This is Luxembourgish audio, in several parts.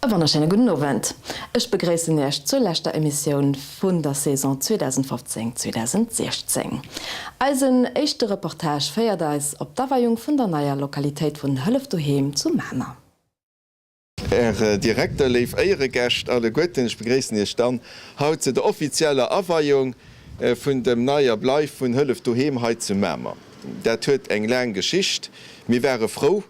E wonnerschéine gudden Owend. Ech begréissen Iech zur leschter Emissioun vun der Saison 2015, 2016. Eisen éischte Reportage féiert eis op d'Aweiung vun der neier Lokalitéit vun Hëllef Doheem zu Mamer. Här Direkter, léif Éieregäscht alleguerten, ech begréissen Iech dann haut zu der offizieller Aweiung vun dem neier Bleif vun Hëllef Doheem hei zu Mamer. Dat huet eng laang Geschicht. Mir ware frou,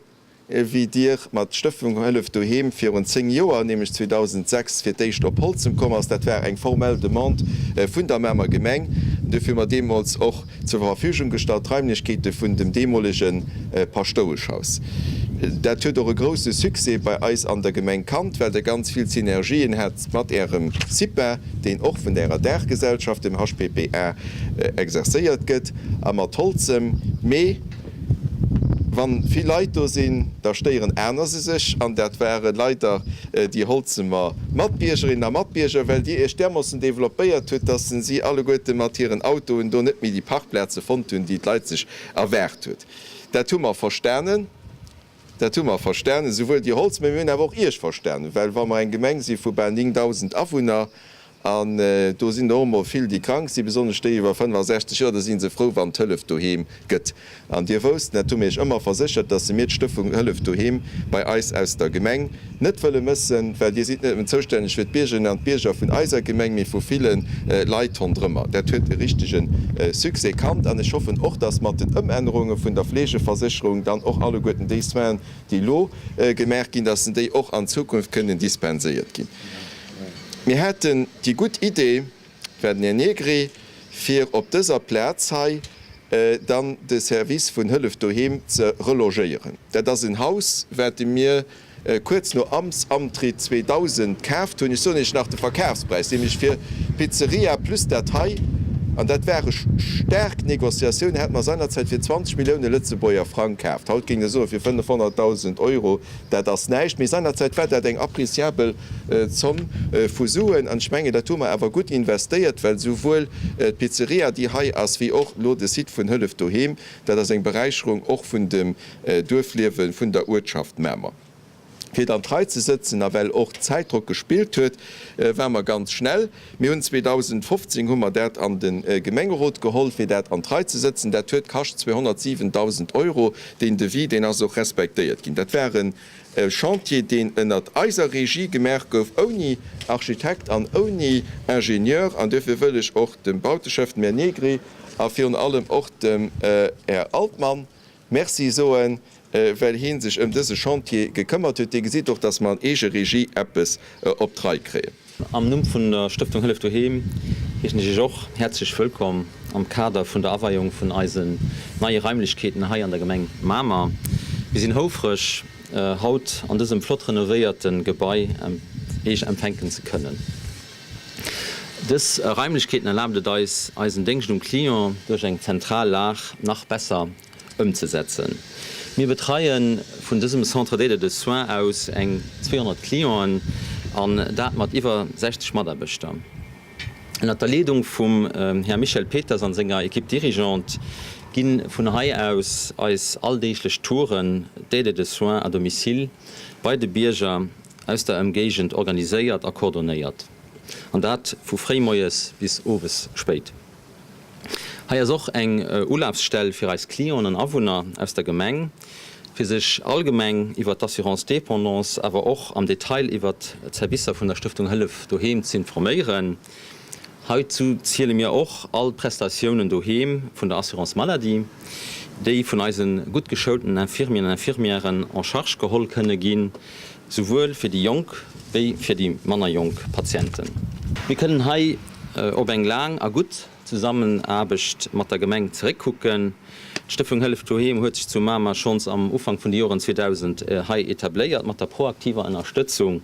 wéi Dir mat Stëftung Hëllef Doheem virun 10 Joer, nämlech 2006, fir d'éischt op Holzem komm ass. Dat war eng formell Demande vun der Mamer Gemeng. Dofir hu mer deemools och zur Verfügung gestallt d'Raimlechkeete vun dem deemolege Paschtoueschhaus. Dat huet och e grouse Succès bei eis an der Gemeng kannt, well Der ganz vill Synergien hat mat Ärem CIPA, deen och vun Ärer Daachgesellschaft, dem HPPA, exercéiert gëtt, a mat Holzem. Mee Wann vill Leit do sinn, da stéieren aner se sech, an dat ware leider déi Holzemer Matbiergerinnen a Matbierger, well Dir Iech därmoossen developpéiert hutt, dass si alleguerte mat hiren Autoen do net méi déi Parkplaze fonnt hunn, déi d'Leit sech erwaart huet. Dat hu mer verstanen, dat hu mer verstanen, souwuel déi Holzemer, mee mir hunn awer och Iech verstanen, well wa mer eng Gemeng si vu bal 9.000 Awunner, An do sinn der och emol vill, déi krank sinn, besonnesch déi iwwer 65 Joer, da si se frou, wann d'Hëllef doheem gëtt. An Dir wousst, dat hu mir Iech ëmmer verséchert, dass se mir d'Stëfung Hëllef doheem bei eis aus der Gemeng net wëlle mëssen, well Dir sidd net nëmmen zoustänneg fir d'Biergerinnen an d'Bierger vun eiser Gemeng, mee vu ville Leit ronderëmmer. Dat huet e richtege Succès kannt. An ech hoffen och, dass mat den Ëmännerunge vun der Fleegeversécherung dann och alleguerten déi Soinen, déi elo gemaach ginn, dass déi och an Zukunft kënnen dispenséiert ginn. Mir haten déi gutt Idee, war den Här Negri, fir op dëser Plaz hei dann de Service vun Hëllef Doheem ze relogéieren. Dat ass en Haus, wat mir kuerz no Amtsamtritt 2000 kaaft hunn. Ech soen Iech nach de Verkafspräis, nämlech fir d'Pizzeria plus dat hei, an dat ware staark Négociatiounen, hate mer seinerzäit fir 20 Millioune Lëtzebuerger Frang kaaft. Haut géing Der soe fir 500.000 Euro, dat ass näischt, mee seinerzäit war dat eng appréciabel Zomm vu Suen, an ech mengen, dat hu mer awer gutt investéiert, well souwuel d'Pizzeria, déi hei ass, wéi och elo de Site vun Hëllef Doheem, dat ass eng Beräicherung och vun dem Duerfliewe vun der Uertschaft Mamer. Fir et an d'Rei ze sëtzen, a well och Zäitdrock gespillt huet, ware mer ganz schnell. Mir hunn 2015 hu mer dat an de Gemengerot geholl, fir dat an d'Rei ze sëtzen. Dat huet kascht 207.000 Euro. Deen Devis, deen ass och respektéiert ginn. Dat war e Chantier, deen ënnert eiser Regie gemaach gouf, ouni Architekt an ouni Ingenieur. An duerfir wëll ech och dem Bauteschef, dem Här Negri, a virun allem och dem Här Altmann Merci soen, well hee sech ëm dëse Chantier gekëmmert huet. Dir gesitt och, dass mer an Eegeregie eppes op d'Rei kréien. Am Numm vun der Stëftung Hëllef Doheem heeschen ech Iech och häerzlech wëllkomm am Kader vun der Aweiung vun eisen neie Raimlechkeeten hei an der Gemeng Mamer. Mir sinn houfreg, haut an dësem flott renovéierte Gebai Iech empfänken ze kënnen. Dës Raimlechkeeten erlaabt et eis, eisen Déngscht um Client duerch eng zentral Lag nach besser ëmzesetzen. Mir betreie vun dësem Centre d'aide et de soins aus eng 200 Clienten an dat mat iwwer 60 Mataarbechter. Ënnert der Leedung vum Här Michel Peters an senger Equipe dirigeante gi vun hei aus eis alldeeglech Touren d'aide et de soins à domicile bei de Bierger aus der Ëmgéigend organiséiert a coordonéiert, an dat vu fréimoies bis owes spéit. Hei ass och eng Ulafsstell fir eis Clienten an Awunner aus der Gemeng, fir sech allgemeng iwwert d'Assurance dépendance, awer och am Detail iwwert d'Servicer vun der Stëftung Hëllef Doheem z'informéieren. Heizou ziele mir och all d'Prestatiounen doheem vun der Assurance Maladie, déi vun eise gutt geschoulten Infirmieren an Infirmièren en charge geholl kënne ginn, souwuel fir déi jonk wéi fir déi manner jonk Patienten. Mir kënnen hei op eng laang a gutt Zesammenaarbecht mat der Gemeng zeréckkucken. D'Stëftung Hëllef Doheem huet sech zu Mamer schonns am Ufank vun de Joren 2000 hei etabléiert, mat der proaktiver Ënnerstëtzung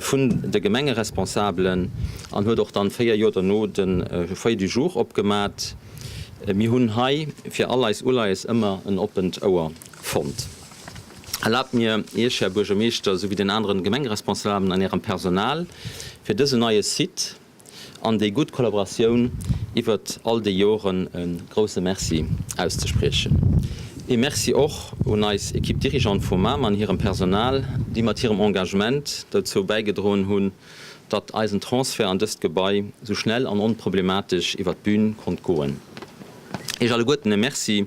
vun de Gemengeresponsabelen an huet och dann 4 Joer dono de Foyer du Jour opgemat. Mir hunn hei fir all eis Uleies ëmmer en oppent Ouer fonnt. Erlaabt mir, Iech, Här Buergermeeschter, souwéi den aneren Gemengeresponsabelen an Ärem Personal, fir dësen neie Site an déi gutt Kollaboratioun iwwert all déi Joren e grouse Merci auszespriechen. Ee Merci och un eis Equipe dirigeante vu Mamer an hirem Personal, déi mat hirem Engagement dozou bäigedroen hunn, datt eisen Transfert an dëst Gebai sou schnell an onproblematesch iwwer d'Bün konnt goen. Iech alleguerten e Merci.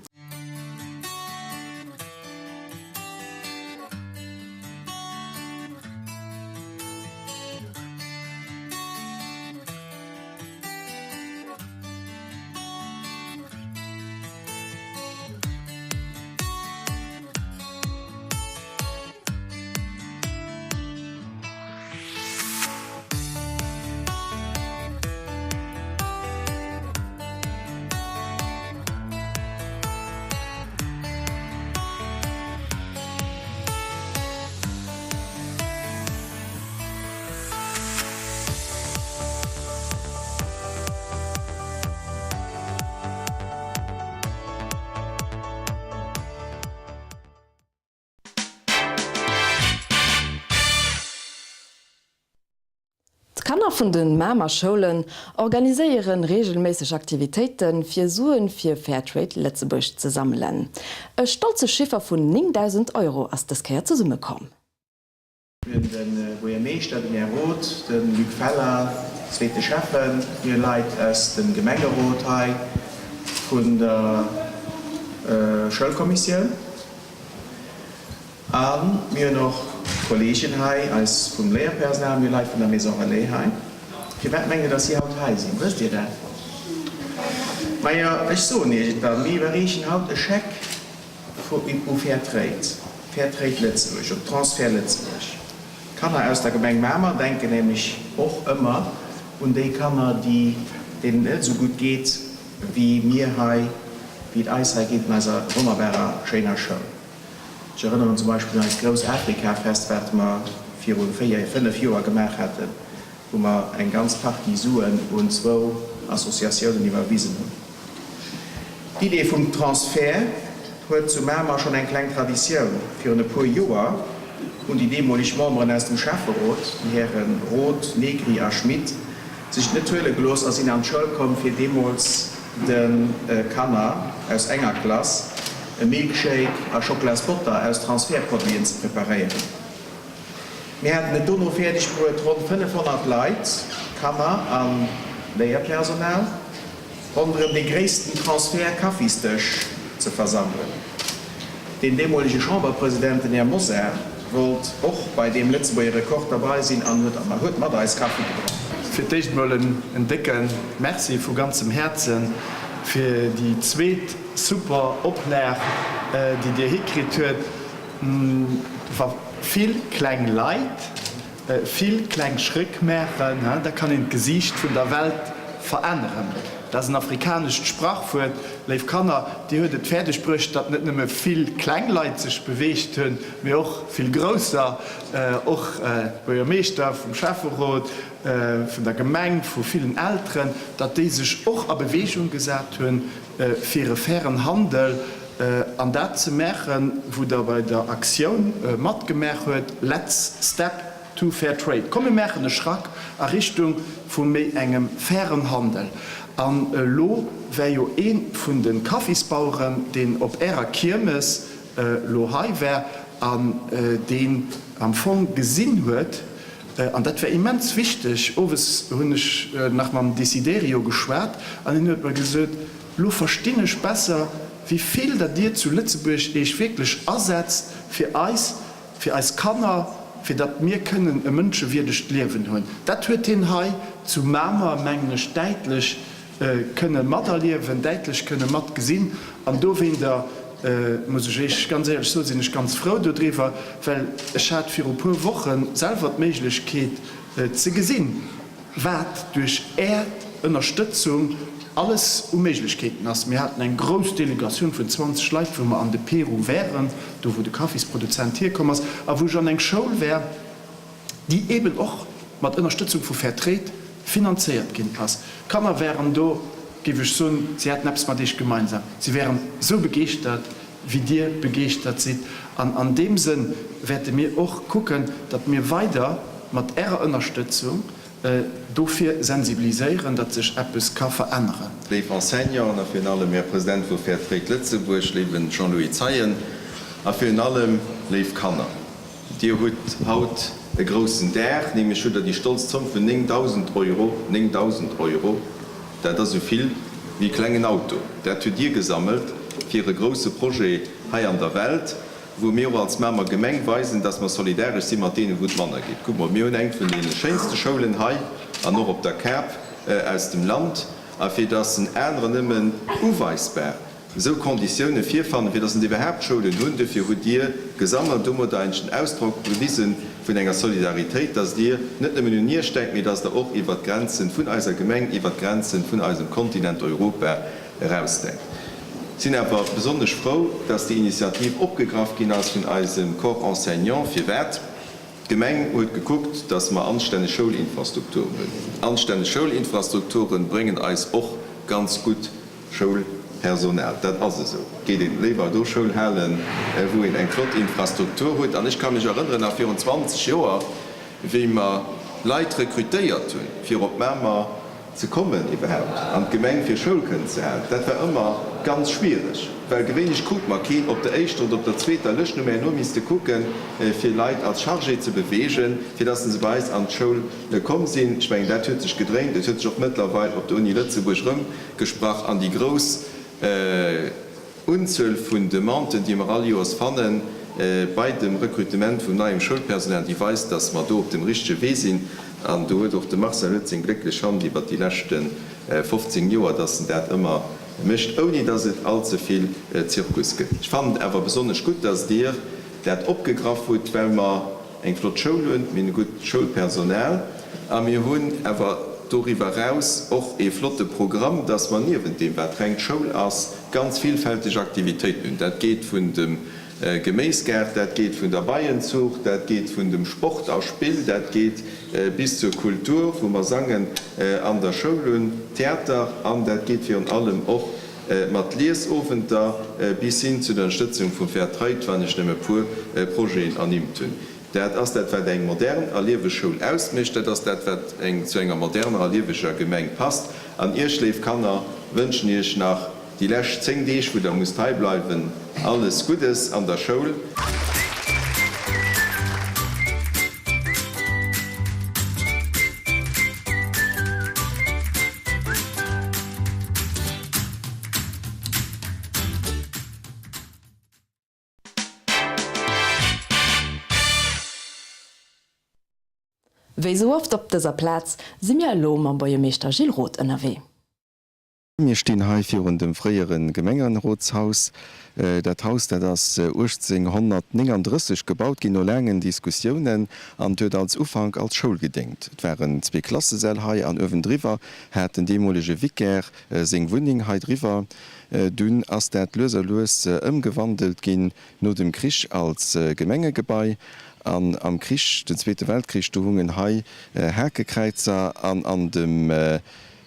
D'Kanner vun de Mamer Schoulen organiséiere reegelméisseg Aktivitéite fir Suen fir Fairtrade Lëtzebuerg ze sammelen. E stolze Chiffer vun 9.000 Euro ass dës Kéier zesummekomm. Mir hunn de Buergermeeschter, den Här Roth, de Luc Feller, zweete Schäffen, mir hu Leit aus dem Gemengerot hei, vun der Schoulkommissioun a mir hunn och Kolleegen hei, eis vum Léierpersonal, mir hu Leit vun der Maison Relais hei. Firwat mengt Dir, datt si haut hei sinn? Wësst Dir dat? Majo, ech soen Iech et dann, Mir iwwerreechen haut e Scheck u Fairtrade. Fairtrade Lëtzebuerg, op Transfer Lëtzebuerg. D'Kanner aus der Gemeng Mamer denken nämlech och ëmmer un déi Kanner, déi, deenen et net esou gutt geet wéi mir hei, wéi et eis hei geet an eiser wonnerbarer, schéiner Schoul. Ech erënneren zum Beispill un eist grouss Afrikafest, wat mer viru 4, 5 Joer gemaach haten, wou mer eng ganz Partie Suen un zwou Associatiounen iwwerwisen hunn. D'Idee vum Transfert huet zu Mamer schonn eng kleng Traditioun. Virun e puer Joer hunn déi deemoleg Memberen aus dem Schäfferot, déi Häre Roth, Negri a Schmit, sech et net huele gelooss a sinn an d'Schoul komm, fir deemools de Kanner aus enger Klass e Milkshake a Schocklasbotter aus Transfertproduiten ze preparéieren. Mir haten et dono fäerdeg bruet, ronn 500 Leit, Kanner a Léierpersonal, ronderëm dee gréissten Transfert-Kaffisdësch ze versammelen. Deen deemolege Chamberpresident, den Här Mosar, wollt och bei deem Lëtzebuerger Rekord derbei sinn an huet mat eis Kaffi gedronk. Fir d'éischt mol en décke Merci vu ganzem Häerze fir déi zweet super Oplag, déi Dir hikritt huet. Wa vill kleng Leit vill kleng Schrëck maachen, da kann een d'Gesiicht vun der Welt veränneren. Dat ass en afrikanescht Sprachwuert. Léif Kanner, Dir huet et fäerdeg bruecht, datt net nëmme vill kleng Leit sech beweegt hunn, mee och vill grousser, och d'Buergermeeschter vum Schäfferot, vun der Gemeng, vu villen Elteren, datt déi sech och a Beweegung gesat hunn, fir e fairen Handel. An dat ze maachen, wou Der bei der Aktioun matgemaach huet, Let's step to fair trade, komm mir maachen e Schrack a Richtung vu méi engem fairen Handel. An elo war jo ee vun de Kaffisbaueren, deen op Ärer Kiermes elo hei war an deen am Fong gesinn huet, an dat war immens wichteg, owes hunn ech nach mam Desiderio geschwat an hien huet mer gesot, Lo verstinn ech besser, wéi vill der Dir zu Lëtzebuerg Eech wierklech asetzt fir eis, fir eis Kanner, fir datt mir kënnen e mënschewierdegt Liewen hunn. Dat huet hien hei zu Mamer, mengen ech, däitlech kënne materliewen, däitlech kënne matgesinn. An dowéinter, muss ech Eech ganz éierlech soen, sinn ech ganz frou dodriwwer, well ech hat viru puer Woche selwer d'Méiglechkeet ze gesinn, wat duerch Är Ënnerstëtzung alles u Méiglechkeeten ass. Mir haten eng grouss Delegatioun vun 20 Leit, wou mer an de Peru wären, do wou de Kaffisproduzent hierkomm ass, a wou ech an eng Schoul wär, déi eeben och mat Ënnerstëtzung vu Fairtrade finanzéiert ginn ass. D'Kanner wären do, géif ech soen, si haten eppes mat Iech gemeinsam, si wären esou begeeschtert, wéi Dir begeeschtert sidd. An an deem Sënn wäerte mir och kucken, datt mir weider mat Ärer Ënnerstëtzung. dofir sensibiliséieren, datt sech eppes ka veränneren. Léif Enseignanten a virun allem Här President vu Fair Trade Lëtzebuerg, léiwen Jean-Louis Zeien, a virun allem léif Kanner, Dir hutt haut e groussen Dag, nämlech hutt Der déi stolz Zomm vun 9.000 Euro, 9.000 Euro, dat ass esou vill wéi e klengen Auto, dat hutt Dir gesammelt fir e grousse Projet hei an der Welt, wou mir och als Mamer Gemeng weisen, dass mer solidaresch si mat deenen, wou et manner geet. Kuck mol, mir hunn eng vun deene schéinste Schoulen hei an och op der Kap aus dem Land. A fir dass en anerer nëmmen uweisbar esou Konditioune virfannen, fir dass en iwwerhaapt Schoulen hunn, dofir hutt Dir gesammelt, domadder eigentlech den Ausdrock gewisen vun enger Solidaritéit, dass Dir net nëmmen un Iech denkt, mee dass Der och iwwert d'Grenzen vun eiser Gemeng, iwwert d'Grenzen vun eisem Kontinent Europa erausdenkt. Sinn awer besonnesch frou, dass déi Initiativ opgegraff ginn ass vun eisem Corps enseignant. Firwat? D'Gemeng huet gekuckt, dass mer anstänneg Schoulinfrastrukturen hunn. Anstänneg Schoulinfrastrukturen bréngen eis och ganz gutt Schoulpersonal. Dat ass esou. Geet een léiwer do Schoul halen, wou een eng flott Infrastruktur huet. An ech ka mech erënneren, nach virun 20 Joer, wéi mer Leit rekrutéiert hunn, fir op Mamer ze kommen iwwerhaupt an d'Gemeng fir Schoul kënnen ze halen, dat war ëmmer ganz schwiereg, well gewéinlech krut mer keen op der éischter oder op der zweeter Lëscht. Hu mer herno misste kucken, fir Leit als Chargé ze beweegen, fir dass se bei eis an d'Schoul komm sinn. Ech mengen, dat huet sech gedréint. Et huet sech och mëttlerweil op der Uni Lëtzebuerg erëmgesprach an déi grouss Unzuel vun Demanden, déi mer all Joers fanne bei dem Rekrutement vum neiem Schoulpersonal, déi weist, dass mer do op dem richtege Wee sinn. An do huet och de Marcel huet seng glécklech Hand iwwert déi leschte 15 Joer, dass en dat ëmmer mécht, ouni dass et allze vill Zirkus gëtt. Ech fannen et awer besonnesch gutt, dass Dir dat opgegraff hutt, well mer eng flott Schoul hunn, mir hunn e gutt Schoulpersonal a mir hunn awer doriwwer eraus och ee flotte Programm, dass mer niewent deem, wat reng d'Schoul ass, ganz villfälteg Aktivitéiten hunn. Dat geet vun dem Geméisgaart, dat geet vun der Beienzuucht, dat geet vun dem Sport a Spill, dat geet bis zur Kultur, wou mer Sangen an der Schoul hunn, Theater an dat geet virun allem och mat Liesowenter bis hin zu der Ënnerstëtzung vum Fair Trade, wann ech nëmme puer Projeten ernimmt hunn. Dat ass dat, wat eng modern a lieweg Schoul ausmécht. Dat ass dat, wat eng zu enger moderner a lieweger Gemeng passt. An Iech, léif Kanner, wënschen Iech nach déi lescht 10 Deeg, wou Der musst hei bleiwen, alles Guddes an der Schoul. Wéi sou oft op dëser Plaz si mir elo mam Buergermeeschter Gilles Roth ënnerwee. Mir stinn hei virun dem fréiere Gemengerotshaus. Dat Haus, dat ass 1839 gebaut ginn, no laangen Diskussiounen, an et huet als Ufank als Schoul gedéngt. Et waren zwee Klassesäll hei an uewendriwwer hat den deemolege Vicaire seng Wunneng hei driwwer. Dunn ass dat lues a lues ëmgewandelt ginn no dem Krich als Gemengegebai. An am Krich, den Zweete Weltkrich, do hungen hei Hakekräizer an an dem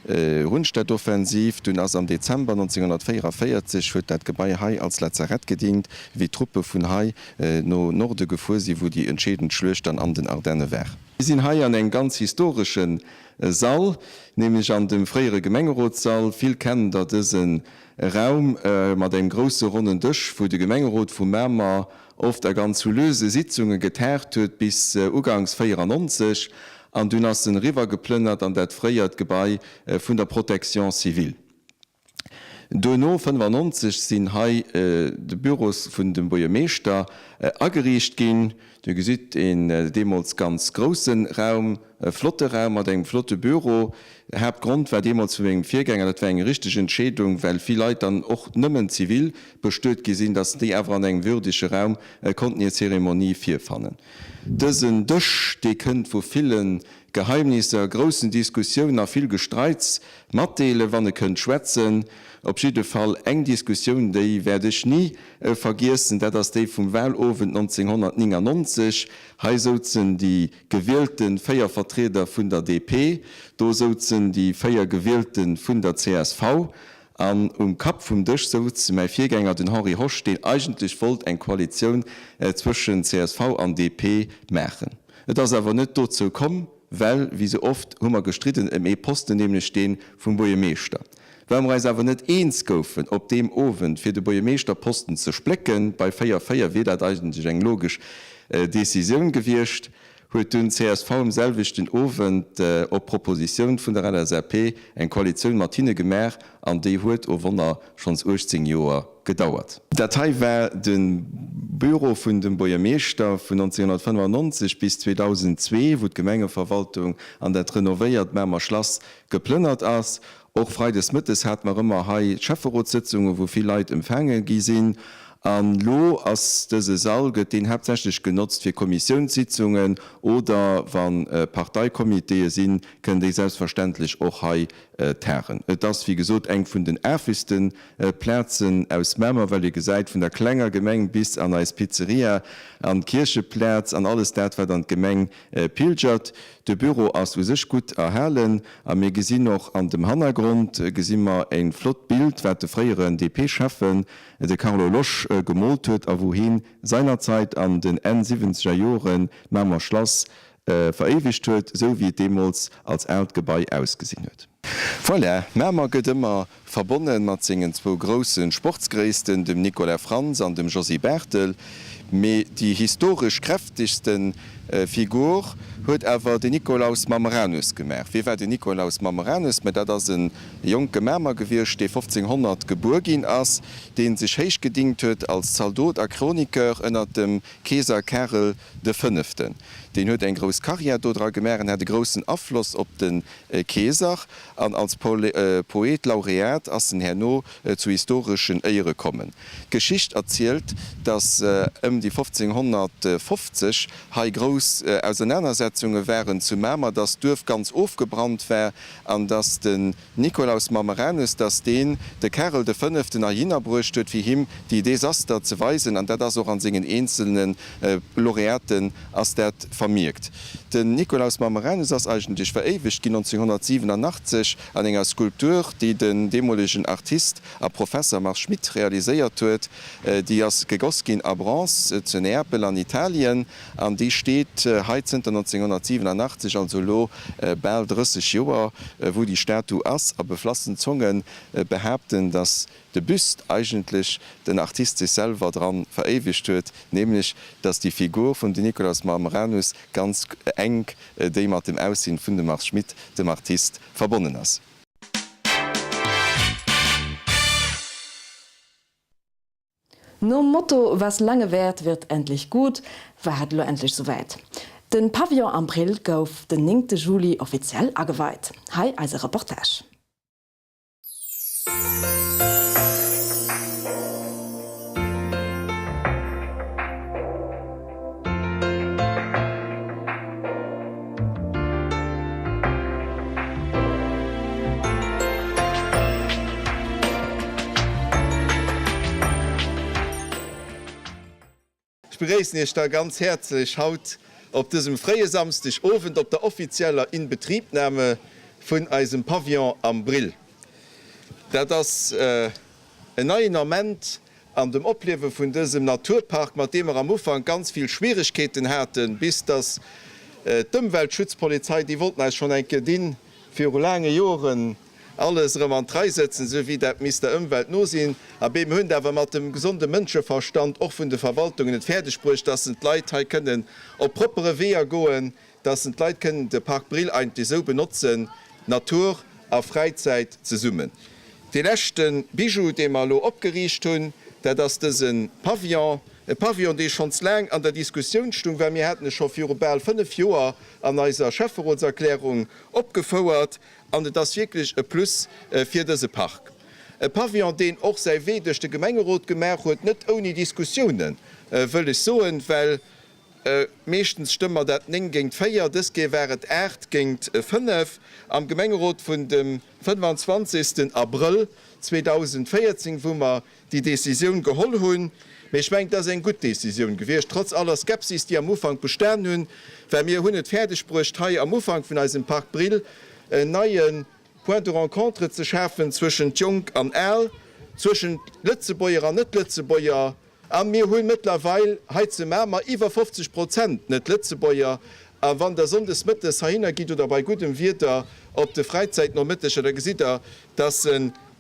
Rundstedtoffensiv. Dunn ass am Dezember 1944 huet dat Gebai hei als Lazarett gedingt, wéi d'Truppe vun hei no Norde gefuer sinn, wou déi entscheedend Schluecht dann an den Ardenne war. Mir sinn hei an engem ganz historesche Sall, nämlech an dem fréiere Gemengerotssall. Vill kennen der dëse Raum mat engem grousse ronnen Dësch, wou de Gemengerot vu Mamer oft a ganz houlöse Sitzunge getagt huet bis uganks 94. An dunn ass en eriwwer geplënnert an dat fréiert Gebai vun der Protection civile. Duerno, 95, sinn hei de Büros vun dem Buergermeeschter ageriicht ginn. Dir gesitt een deemools ganz grousse Raum, e flotte Raum mat engem flotte Büro. Haaptgrond war deemools vu mengem Virgänger, dat war eng richteg Entscheedung, well vill Leit dann och nëmmen zivil bestuet gi sinn, datt déi awer an engem würdege Raum konnten hir Zeremonie virfannen. Dësen Dësch, dee kënnt vu ville Geheimnisser, groussen Diskussiounen a vill Gestreits matdeelen, wann e kënnt schwätzen. Op jidde Fall eng Diskussioun, déi wäert ech ni vergiessen, dat ass déi vum Wahlowend 1999. Hei souzen déi gewielte 4 Vertrieder vun der DP, do souzen déi 4 gewielte vun der csv. An um Kapp vum Dësch souz mäi Virgänger, den Henri Hosch, deen eigentlech wollt eng Koalitioun zwëschen csv an DP maachen. Et ass awer net dozou komm. Well, wéi sou oft, hu mer gestridden ëm ee Posten, nämlech dee vum Buergermeeschter. Well mer eis awer net eens goufen op deem Owend, fir de Buergermeeschterposten ze splécken, bei 4, 4 wier dat eigentlech eng logesch Decisioun gewiescht, huet dunn csv um selwechten Owend op Propositioun vun der LSAP eng Koalitioun mat hinne gemaach an déi huet, oh Wonner, schonns 18 Joer gedauert. Dat hei war de Büro vun dem Buergermeeschter vun 1995 bis 2002, wou d'Gemengeverwaltung an dat renovéiert Mamer Schlass geplënnert ass. Och freides mëttes hate mer ëmmer hei d'Schäfferotssëtzungen, wou vill Leit empfaange gi sinn. An elo ass dëse Sall, gëtt deen haaptsächlech genotzt fir Kommissiounssitzungen oder wa Parteicomitéë sinn, kënnen déi selbstverständlech och hei tagen. Et ass wéi gesot eng vun den afegste Plazen aus Mamer, well ee gesäit vun der klenger Gemeng bis an eis Pizzeria, an d'Kiercheplaz an alles dat wat an d'Gemeng pilgert. De Büro ass u sech gutt erhalen a mir gesinn och an dem Hannergrond gesi mer e flott Bild, wat de fréieren DP-Schäffen, de Carlo Losch, gemoolt huet a wou heen seinerzeit an den Enn siwwenzeger Joren d'Mamer Schlass veréiwegt huet, esou wéi et deemools als aalt Gebai ausgesinn huet. Voilà, Mamer gëtt ëmmer verbonne mat sengen zwou grousse Sportsgréissten, dem Nicolas Frantz an dem Josy Barthel. Mee déi historesch kräftegste Figur huet awer den Nikolaus Mameranus gemaach. Wie war den Nikolaus Mameranus? Mä dat ass e jonke Mamer gewiescht, dee 1500 gebuer ginn ass, dee sech héich gedingt huet als Zaldot a Chroniqueur ënnert dem Keeser Karel de Fënneften. Deen huet eng grouss Karriär do dra gemaach an hat e groussen Afloss op de Keeser, an als Poet Laureat ass en herno zu historeschen Éiere kommen. D'Geschicht erzielt, datt ëm déi 1550 hei grouss Ausernanersetzunge waren zu Mamer, datt d'Duerf ganz ofgebrannt war an datt den Nikolaus Mameranus, datt deen de Karel de Fënneften heihinner bruecht huet, fir him déi Desaster ze weisen, an dat ass och an sengen eenzelne Laureaten ass dat vermierkt. Den Nikolaus Mameranus ass eigentlech veréiwegt ginn 1987 an enger Skulptur, déi den deemolegen Artist a Professer Mars Schmit realiséiert huet. Déi ass gegoss ginn a Bronze zu Neapel an Italien an déi steet hei zënter 1987, also elo bal 30 Joer, wou déi Statu ass. A beflassen Zonge behaapten, datt de Büst eigentlech den Artist sech selwer dran veréiwegt huet, nämlech dass déi Figur vum de Nikolaus Marmeranus ganz enk déi mat dem Aussinn vun dem Mars Schmit, dem Artist, verbonnen ass. Nom Motto Was lange währt, wird endlich gut war et elo endlech souwäit. Den Pavillon am Brill gouf den 9 Juli offiziell ageweit. Hei eise Reportage. Ech begréissen Iech da ganz häerzlech haut op dësem fréie Samsdeg Owend op der offizieller Inbetriebnahme vun eisem Pavillon am Brill. Dat ass en neien Ament an dem Opliewe vun dësem Naturpark, mat deem mer am Ufank ganz vill Schwieregkeeten haten, bis dass d'Ëmweltschutzpolizei, déi wollten eis schonn eng Kéier dinn, viru laange Joren, alles erëm an d'Rei sëtzen, esou wéi dat misst der Ëmwelt no sinn. Abee, mir hunn et awer mat dem gesonde Mënscheverstand och vun de Verwaltungen et fäerdeg bruecht, dass en d'Leit hei kënnen op proppere Weeër goen, dass en d'Leit kënnen de Park Brill eigentlech esou benotzen, Natur a Fräizäit zesummen. Dee leschte Bijou, dee mer elo opgeriicht hunn, dat ass dëse Pavillon. E Pavillon, dee schonns laang an der Diskussioun stung, well mir haten e scho viru bal 5 Joer an eiser Schäfferotserklärung opgefouert. An et ass wierklech e Plus fir dëse Park. E Pavillon, deen och säi Wee duerch de Gemengerot gemaach huet, net ouni Diskussiounen, wëll ech soen, well meeschtens stëmme mer dat 9 géint 4, dës Kéier war et 8 géint 5 am Gemengerot vun dem 25. Abrëll 2014, wou mer déi Décisioun geholl hunn. Mee ech mengen, et ass eng gutt Décisioun gewiescht, trotz aller Skepsis, déi am Ufank bestan hunn, well mir hunn et fäerdeg bruecht, hei am Ufank vun eisem Park Brill en neie Point de rencontre ze schafen zwëschent Jonk an Al, zwëschent Lëtzebuerger an Net-Lëtzebuerger. A mir hu mëttlerweil hei zu Mamer iwwer 50 Prozent Net-Lëtzebuerger. A wann Der sonndes mëttes heihinner gitt oder bei guddem Wieder op de Fräizäitnomëtteger, da gesitt Der, dass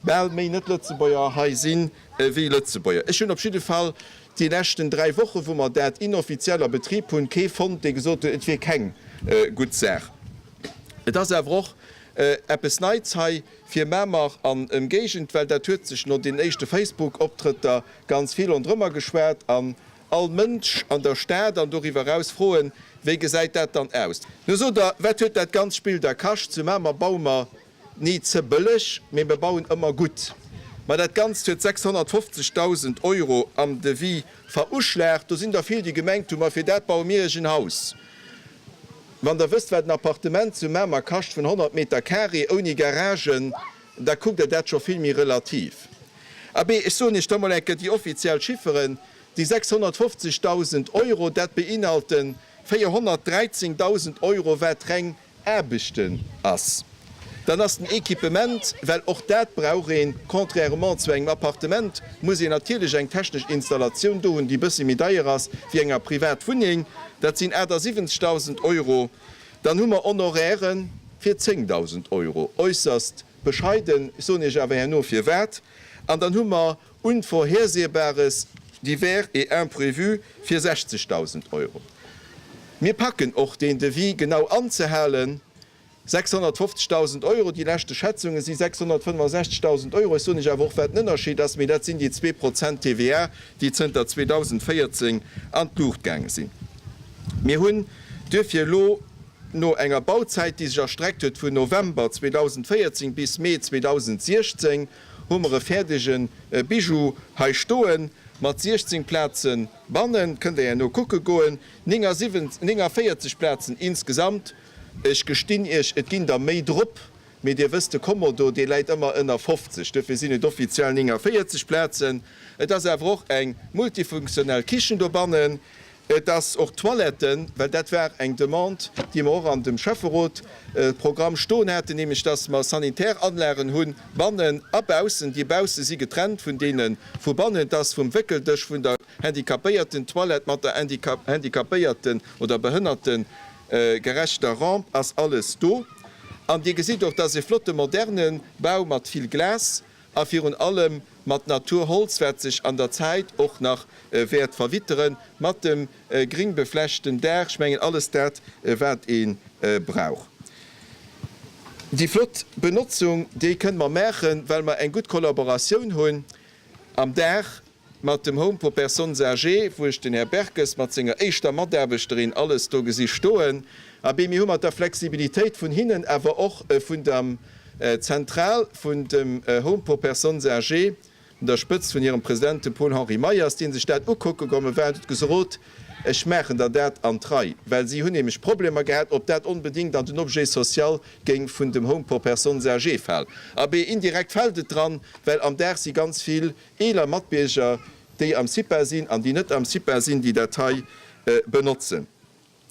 bal méi Net-Lëtzebuerger hei sinn wéi Lëtzebuerger. Ech hunn op jidde Fall déi leschten 3 Wochen, wou mer dat inoffiziell a Betrib hunn, kee fonnt, dee gesot huet, et wier keng gutt Saach. Et ass awer och eppes Neits hei fir Mamer an Ëmgéigend, well dat huet sech no den éischte Facebook-Optrëtter ganz vill ronderëmmer geschwat an all Mënsch an der Stad an doriwwer eraus froen, Wéi gesäit dat dann aus? Nu sot Der, Wat huet dat ganz Spill da kascht? Zu Mamer baue mer ni ze bëlleg, mee mer bauen ëmmer gutt. Ma dat Ganzt huet 650.000 Euro am Devis veruschlaagt. Do sinn der vill, déi gemengt hunn, Ma fir dat baue mir iech en Haus. Wann Der wësst, wat en Appartement zu Mamer kascht vun 100 Meter carré ouni Garagen, da kuckt Der dat scho vill méi relativ. Abee, ech soen Iech da mol eng Kéier déi offiziell Chifferen, Déi 650.000 Euro, dat beinhalten 413.000 Euro wat reng Aarbechten ass. Dann ass den Equipement, well och dat brauch een, contrairement zu engem Appartement muss een natierlech eng technesch Installatioun do hunn, déi e bësse méi deier ass wéi enger Privatwunneng, dat sinn 78.000 Euro. Dann hu mer Honoraire fir 10.000 Euro, äusserst bescheiden, ech soen Iech awer herno firwat. An dann hu mer Unvorhersehbares, divers et imprévus fir 60.000 Euro. Mir packen och deen Devis genau anzehalen, 650.000 Euro, déi leschte Schätzunge si 665.000 Euro. Ech soen Iech awer och, wat den Ënnerscheed ass, mee dat sinn déi 2 Prozent TVA, déi zënter 2014 an d'Luucht gaange sinn. Mir hunn duerfir elo no enger Bauzäit, déi sech erstreckt huet vun November 2014 bis Mee 2016, hu mer e fäerdege Bijou hei stoen, mat 16 Plaze bannen, kënnt Der herno kucke goen, 49 Plazen insgesamt. Ech gestinn Iech, et ginn der méi drop, mee Dir wësst, de Kommodo, dee läit ëmmer ënner 50, duerfir sinn et offiziell 49 Plazen. Et ass awer och eng multifunktionell Kichen dobannen. Et ass och d'Toiletten, well dat war eng Demande, déi mer och an dem Schäfferot-Programm stoen haten, nämlech dass mer sanitär Anlagen hu bannen a baussen. Déi bausse si getrennt vun deene vu bannen. Et ass vum Wéckeldësch vun der Handicapéierten-Toilette mat der Handicapéierten oder behënnertegerechter Rampe ass alles do. An Dir gesitt och, et ass e flotte moderne Bau mat vill Glas a virun allem mat Naturholz, wat sech an der Zäit och nach wäert verwitteren, mat dem gring beflechten Daach, ech mengen alles dat wat ee brauch. Déi flott Benotzung, déi kënne mer maachen, well mer eng gutt Kollaboratioun hunn am Daach mat dem Home pour personnes âgées, wou ech den Här Berkes mat senger éischter Mataarbechterin alles do gesi stoen. Abee, mir hu mat der Flexibilitéit vun hinnen, awer och vun der Zentral vun dem Home pour personnes âgées, un der Spëtzt vun hirem President, dem Paul-Henri Meyers, dee sech dat ukucke komme war, huet gesot, Ech maachen der dat an d'Rei, well si hunn nämlech Problemer gehat, ob dat onbedéngt an den Objet social géing vun dem Home pour personnes âgées falen. Abee, indirekt fält et dran, well am Dag si ganz vill eeler Matbierger, déi am CIPA sinn an déi net am CIPA sinn, déi dat hei benotzen.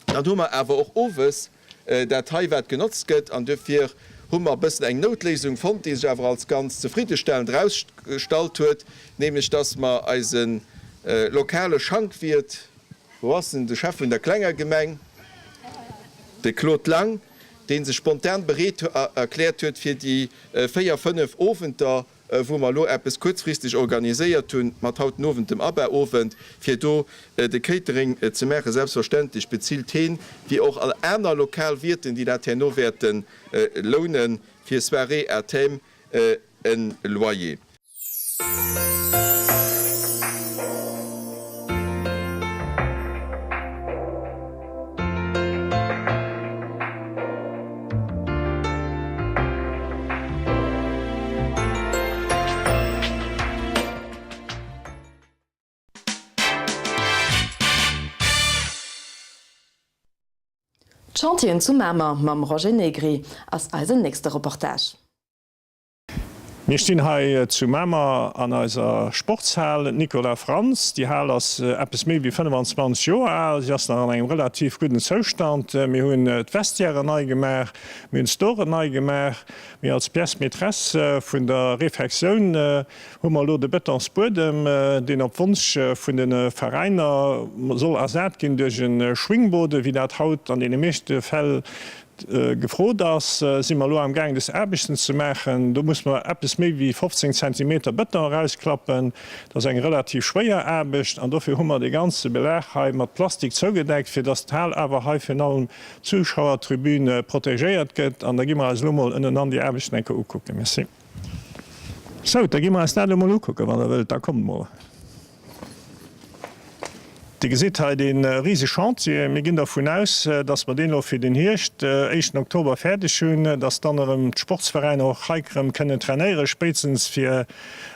Dann hu mer awer och owes dat hei, wat genotzt gëtt. An duerfir hu mer e bëssen eng Noutléisung fonnt, déi sech awer als ganz zefriddestellend erausgestallt huet, nämlech dass mer eise lokale Schankwiert, wou ass en, de Chef vun der klenger Gemeng, de Claude Lang, dee sech spontan bereet erkläert huet, fir déi véier, fënnef Owenter wou mer elo eppes kuerzfristeg organiséiert hunn, mat haut den Owend dem ABBA-Owend, fir do de Catering ze maachen. Selbstverständlech bezilt heen, wéi och all aner lokal Wierten, déi dat herno wäerte lounen, fir Soirées à thème e Loyer. D'Chantieren zu Mamer mam Roger Negri ass eisen nächste Reportage. Mir stinn hei zu Mamer an eiser Sportshal Nicolas Frantz. Déi Hal ass eppes méi wéi 25 Joer al. Si ass nach an engem relativ gudden Zoustand. Mir hunn d'Vestiairen nei gemaach, mir hunn d'Storen nei gemaach. Mir als Pièce maîtresse vun der Refektioun hu mer elo de Betonsbuedem, deen op Wonsch vun de Veräiner soll ersat ginn duerch e Schwingbode, wéi dat haut an deene meeschte Fäll gefrot ass, si mer elo am gaang des Aarbechten ze maachen. Do muss mer eppes méi wéi 15 Zentimeter Bëton erausklappen. Dat ass eng relativ schwéier Aarbecht an dofir hu mer dee ganze Belag hei mat Plastik zougedeckt, fir dass d'Hal awer hei virun allem d'Zuschauertribün protegéiert gëtt. An da gi mer eis elo mol ënnenan déi Aarbechten eng Kéier ukucken. Merci. Sou, da gi mer eis dat elo mol ukucken, wann Der wëllt. Da kommt mol. Dir gesitt hei dee rise Chantier. Mir ginn dervun aus, dass mer deen elo fir den Hierscht, éischten Oktober, fäerdeg hunn, dass dann erëm d'Sportsveräiner och hei erëm kënnen trainéieren, spéitstens fir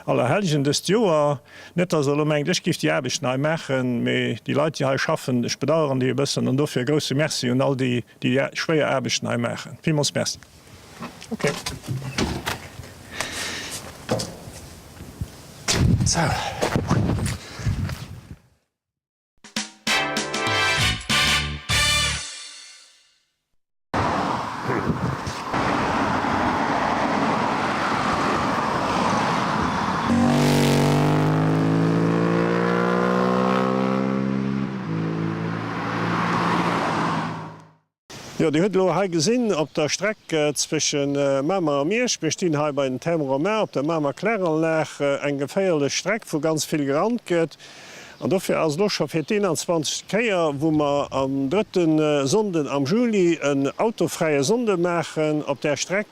Allerhellgen dëst Joer. Net, dass Der elo mengt, ech géif déi Aarbechten hei maachen, mee déi Leit, déi hei schaffen, ech bedauern déi e bëssen an dofir e grousse Merci un all déi, déi déi schwéier Aarbechten hei maachen. Villmools Merci. Okay. So. Jo, Dir hutt elo hei gesinn op der Streck zwësche Mamer a Miersch, mir stinn hei bei den Thermes Romains op der Mamer Kläranlag, eng geféierlech Streck, wou ganz vill gerannt gëtt. An dofir ass elo scho fir d'21. Kéier, wou mer am drëtte Sonnden am Juli en autofräie Sonnde maachen op där Streck,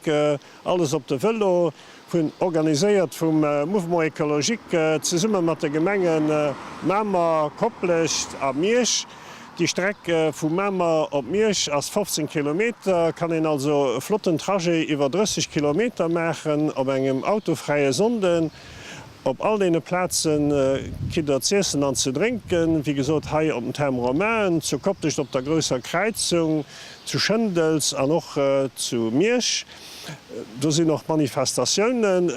Alles op de Vëlo, vun organiséiert vum Mouvement Ecologique zesumme mat de Gemenge Mamer, Koplescht a Miersch. Déi Streck vu Mamer op Miersch ass 15 Kilometer, kann een also e flotten Trajet iwwer 30 Kilometer maachen op engem autofräie Sonnden. Op all deene Plaze kritt der z'iessen an ze drénken, wéi gesot hei op den Thermes Romains, zu Koplescht op der grousser Kräizung, zu Schëndels an och zu Miersch. Do sinn och Manifestatiounen,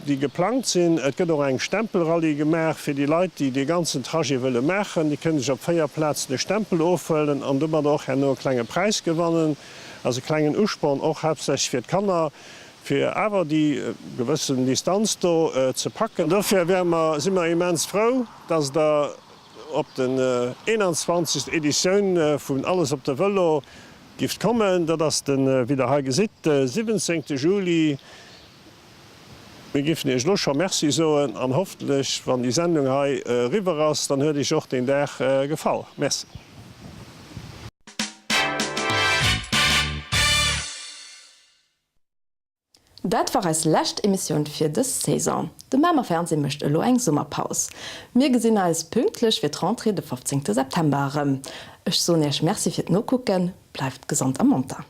déi geplangt sinn. Et gëtt och eng Stempelrallye gemaach fir déi Leit, déi dee ganzen Trajet wëlle maachen. Déi kënne sech op 4 Plazen e Stempel ofhuelen an domadder och herno e klenge Präis gewannen. Ass e klengen Usporn och haaptsächlech fir d'Kanner, fir awer déi gewëssen Distanz do ze packen. Dofir wäre mer, si mer immens frou, dass Der op den 21. Editioun vun Alles op de Vëlo Gift kommen. Dat ass den, wéi der hei gesitt, de 17 Juli. Mir giffen iech elo scho Merci soen an hoffentlech, wann déi Sendung hei eriwwer ass, dann huet iech och deen Dag gefall. Merci. Dat war eis lescht Emissioun fir dës Saison. De Mamer Fernseh mécht elo eng Summerpaus. Mir gesinn eis pünktlech fir d'Rentrée de 15 September erëm. Ech soen Iech Merci fir d'Nokucken, bleift gesond a monter.